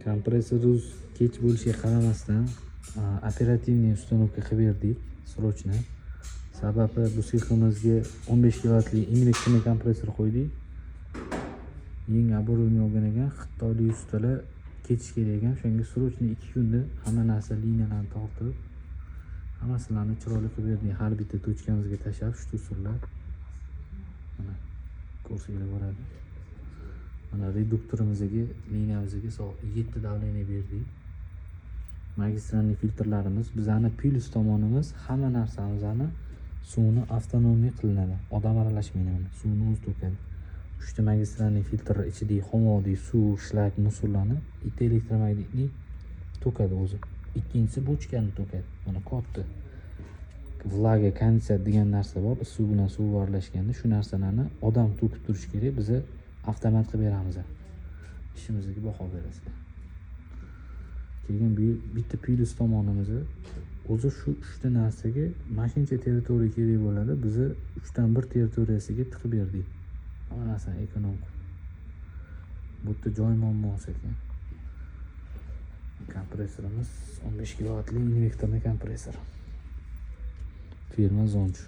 Kompressorimiz kech bo'lishiga qaramasdan, оперативный установка qilib berdik, срочно. Sababi bu seximizga 15 kilovatli инвекторный kompressor qo'ydik. Yangi оборудование olgan ekan, xitoylik ustalar ketish kerak ekan, o'shanga срочно 2 kunda hamma narsa, liniyalarni tortib, hammasini chiroyli qilib berdik. Har bitta точка mizga tashlab, штуцер lar, mana, ko'rsanglar bo'ladi. Mana, reduktorimizga, liniyamizga 7 давление berdik. Магистральный filtrlarimiz. Bizani plyus tomonimiz, hamma narsamizni suvni автономный qilinadi, odam aralashmaydi, mana, suvni o'zi to'kadi. Uchta магистральный filtr ichidagi havodagi suv, шлак, мусор larni bitta электромагнитный to'kadi o'zi, ikkinchisi bochkani to'kadi. Mana, katta влага, конденсат degan narsa bor, suv bilan suv aralashganda shu narsalarni odam to'kib turishi kerak, biza avtomat qilib beramiz. Ishimizga baho berasizlar. Keyin bu bitta plyus tomonimiz o'zi shu uchta narsaga mana shuncha territoriya kerak bo'ladi, biza uchdan bir territoriyasiga tiqib berdik hamma narsani эконом qilib. Bu yerda joy muammosi ekan. Kompressorimiz 15 kilovatli инвекторный kompressor, firma Zonch.